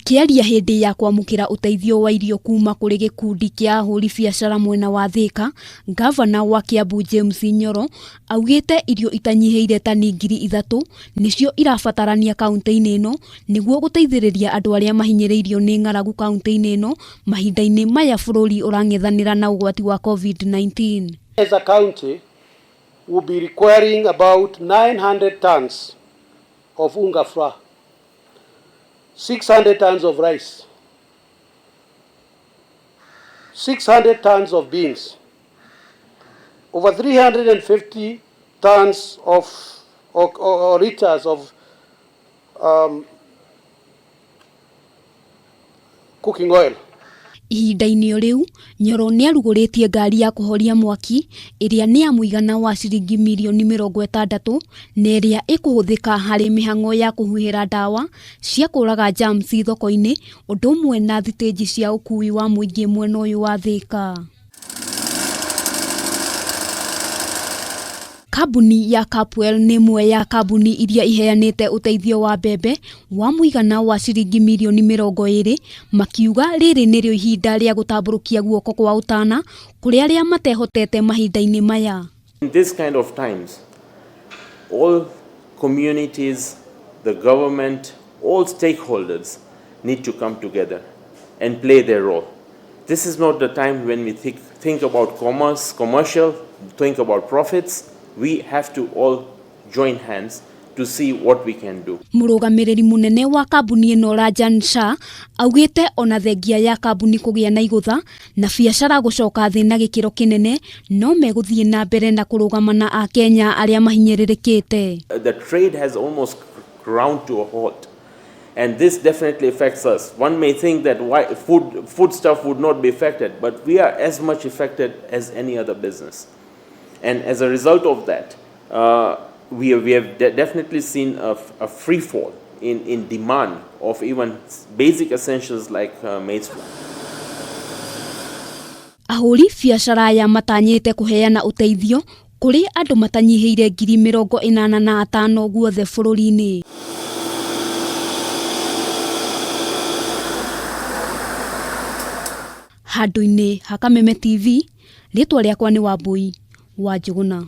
Akĩaria hĩndĩ ya kwamũkĩra ũteithio wa irio kuma kũrĩ gĩkundi kĩa ahũri biacara mwena wa Thĩka, ngavana wa Kiambu James Nyoro augĩte irio itanyihĩire tani 3000 nĩcio irabatarania kaunti-inĩ ĩno nĩguo gũteithĩrĩria andũ arĩa mahinyĩrĩirio nĩ ng'aragu kaunti-inĩ ĩno mahinda-inĩ maya bũrũri ũrang'ethanĩra na ũgwati wa COVID-19. As a county, we'll be requiring about 900 tons of unga flour, 600 tons of rice, 600 tons of beans, over 350 tons of or liters of cooking oil. Ihinda-inĩ o rĩu, Nyoro nĩarugũrĩtie ngari ya kũhoria mwaki ĩrĩa nĩ ya mũigana wa ciringi mirioni 60 na ĩrĩa ĩkũhũthĩka harĩ mĩhang'o ya kũhuhĩra ndawa cia kũraga germs thoko-inĩ ũndũ ũmwe na thitĩnji cia ũkui wa mũingĩ mwena ũyũ wa Thĩka. Kambuni ya Capwell nĩ ĩmwe ya kambuni iria iheanĩte ũteithio wa mbembe wa mũigana wa ciringi mirioni 20, makiuga rĩrĩ nĩrĩo ihinda rĩa gũtambũrũkia guoko kwa ũtana kũrĩ arĩa matehotete mahinda-inĩ maya. In this kind of times, all communities, the government, all stakeholders need to come together and play their role. This is not the time when we think about commerce, commercial, think about profits. We have to all join hands to see what we can do. Mũrũgamĩrĩri mũnene wa kambuni ĩno Rajan Shah augĩte ona thengia ya kambuni kũgĩa na igũtha na biacara gũcoka thĩ na gĩkĩro kĩnene no megũthiĩ na mbere na kũrũgama na Akenya arĩa mahinyĩrĩrĩkĩte. The trade has almost ground to a halt, and this definitely affects us. One may think that why food stuff would not be affected, but we are as much affected as any other business. And as a result of that, we have definitely seen a free fall in demand of even basic essentials like maize flour. Ahũri biacara aya matanyĩte kũheana ũteithio kũrĩ andũ matanyihĩire 85,000 guothe bũrũri-inĩ. Handũ-inĩ ha Kameme TV, rĩtwa rĩakwa nĩ Wambui wa Njũgũna.